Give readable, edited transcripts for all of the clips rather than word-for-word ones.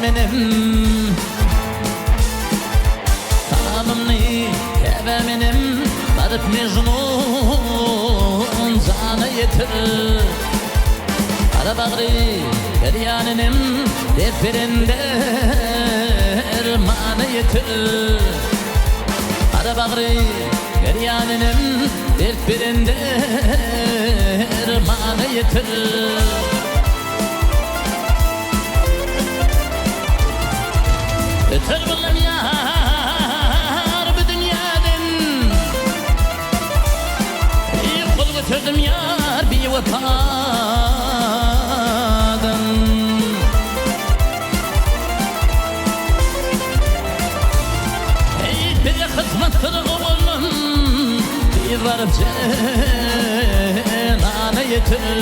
enem. Salamymny käbäm enem, Garyp Mejnun jana ýetir. Gara bagry berýän enem, Dert beren dermana ýetir. Gara bagry berýän enem, Dert beren dermana ýetir. Öter bolam ýar bu dünýäden, Gol göterdim ýar biwepadan. Eý, bize kysmatdyr owalam, Tiz baryp jenana ýetir.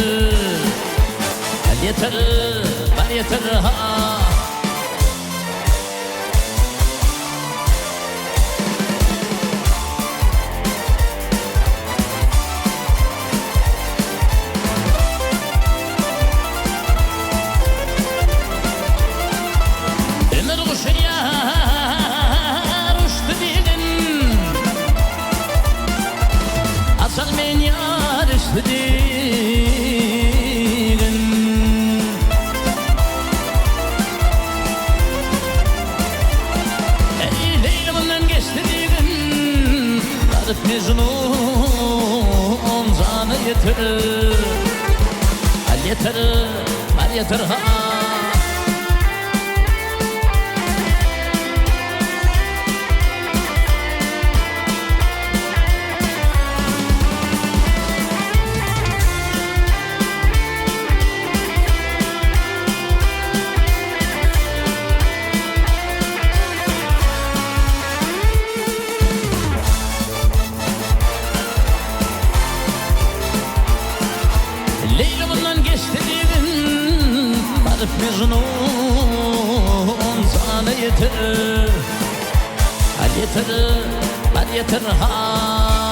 Ýetir, bar ýetir, ha. Ömür guşy ýar uçdy diýdim. Haçan men ýar uçdy diýdim. Eý, Leýli mundan geçdi diýdim. Garyp Mejnun jana ýetir. Al ýetir, al ýetir ha. Leýli mundan geçdi diýgin, Baryp Mejnun jana ýetir. Al ýetir, bar ýetir, ha.